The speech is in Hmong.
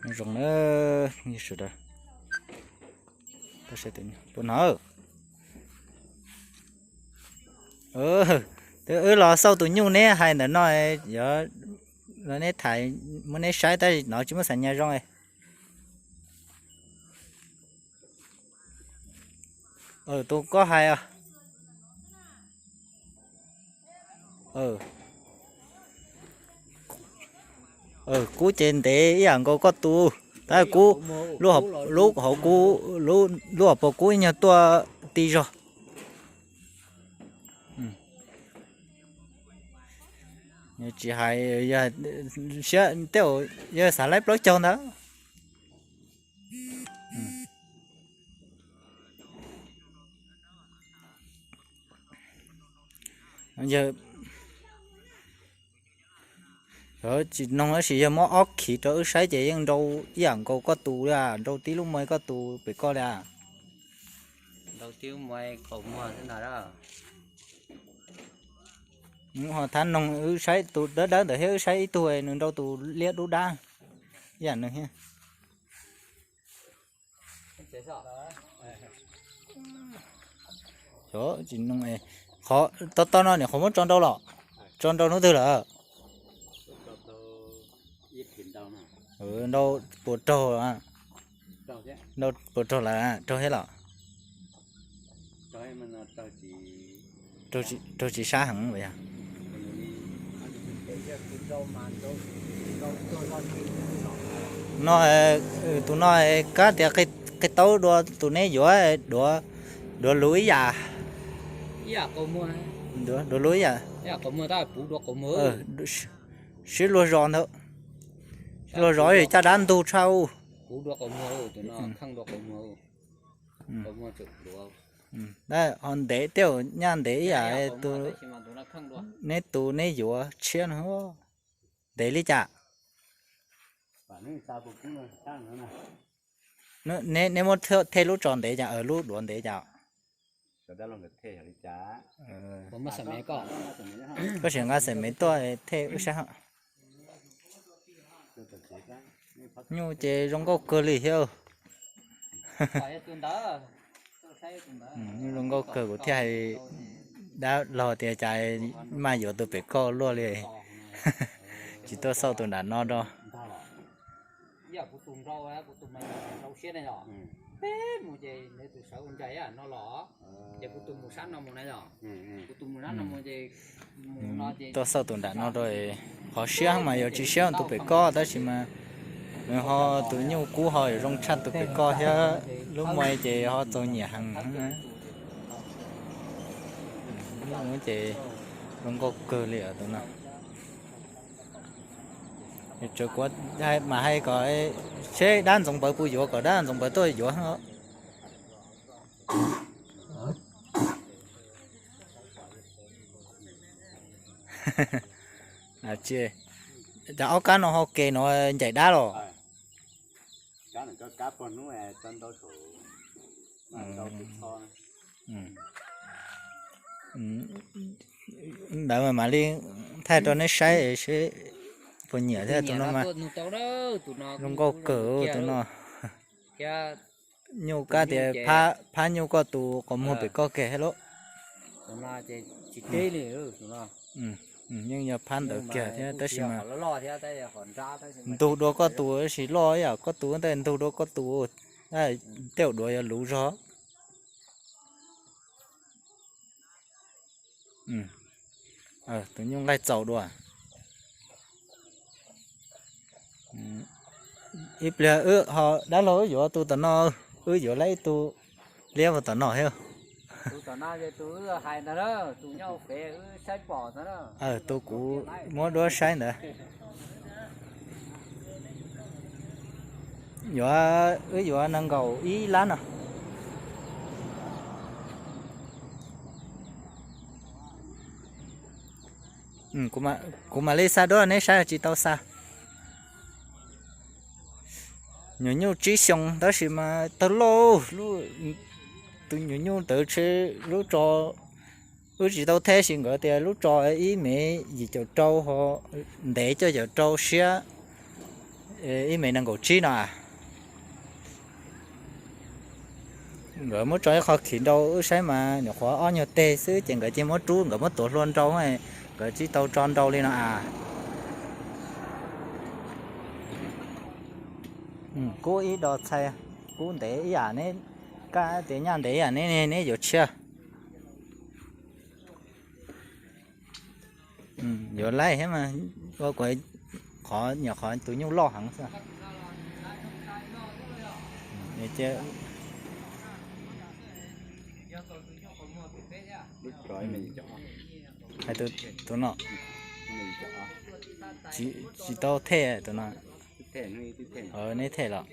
Zoo na, sawv daws. Puas no? Wb los xauj tus nyuj neb hais ntawm no, neb tham, muab neb saib tab sis no tsis muaj xam nyas zoo. Tus koj hais, kub ces ntev ib yam nkaus koj tus, tab kub, lub hauv kub, lub hauv paus kub ib nyuag tuaj ti zog. Tsis hais, tej yawg xav laib plaub caug ntawd. Tsis noog tab sis yog muab ob khiv rau wb saib ces yeej nrau ib yam nkaus koj tus li, nrau tib lub muag koj tus pem koj li. Ho thab noog wb saib tus dawb dawb ntawd thiab wb saib ib tug nws nrau tus liab dub dab ib yam nws thiab. Tsis noog, qhov toj toj no nim qhov muab tso nrau los, tso nrau hnub twg lawm? Nrau puas raug, nrau puas raug lawm, raug thiab los? Raug tsis sab heev yog. No, tus no kab tias qi taub dua tus neb yuav, duav luv ib yam, duav luv ib yam, sib luag zos ntawd, sib luag zos caj dab ntug tshaj u. Ho ntev tej nyaj ntev ib yam tus, neb tus neb yuav tshiab no. Ntev li cas? Neb muab thej lub tso ntev cas, lub duav ntev cas? Koj sim nqa xem mev tuaj thej wb saib. Nyuj ces zoo nkauj kawg li thiab. Zoo nkauj kawg, kuv thiaj hais dab laug tias cas maj yuav tus pem koj luaj li, tsis tuaj xauj tus nram no rau. Tuaj xauj tus nram no rau, qhov siab mas yog tsis siab tus pem koj tab sis mas nws ho tus nyuj kub ho yuav zoo tshaj tus pem koj thiab, lub muag ces ho txaus nyiam heev. Ces zoo nkauj kawg li tus no. Mas hais kom seb dab ntxoov pawv puas yuav, kom dab ntxoov pawv tuaj yuav. Cas ob kab no ho ke no ncaim dab los? Ntawd mas mam li thaij rau neb saib seb puas nyiam thiab tus no mas. Zoo nkauj kawg tus no. Nyuj kab tias phab nyuj koj tus qhov muag pem koj kiag thiab lauj. Yeej yog phab ntawd kiag thiab tab sis mas ntug dua koj tus tab sis loj ib yam koj tus ntag, ntug dua koj tus, tej zaum duav yuav luv zog. Tus nyuj nqaij txaus dua. Ib pliag wb ho dab laug wb yuav tus tom no, wb yuav lawm ib tug liab mus tom no thiab. Tus kuv muab duab saib ntawd. Yuav, wb yuav nees nkaum ib lab no. Kuv mam li xa duab neb saib tsis tau xa. Nyuam nyuj tsib xyoos tab sis mas tawg lauj, tus nyuam nyuj ntawd tsheb lub tso, wb tsis tau theb sis nkawd tias lub tso ib mev yim caum rau ho ntev cuaj caum rau siab. Ib mev nees nkaum tsib no a. Nkawd muab tso ib qho khiv nrau wb saib mas nyuam qhuav ob nyuag teg xwb ces nkawd cia muab rub, nkawd muab tuav hlua nrau, nkawd tsis tau tso nrau li no a. Kub ib do txhais, kub ntev ib yam neb, kab tias nyaj ntev ib yam neb, neb yuav tshiab. Yuav laij thiab mas, ua kuv qhov nyuam qhov tus nyuj loj heev xwb. Hais tus no tsis tau them tus no. Neb them los?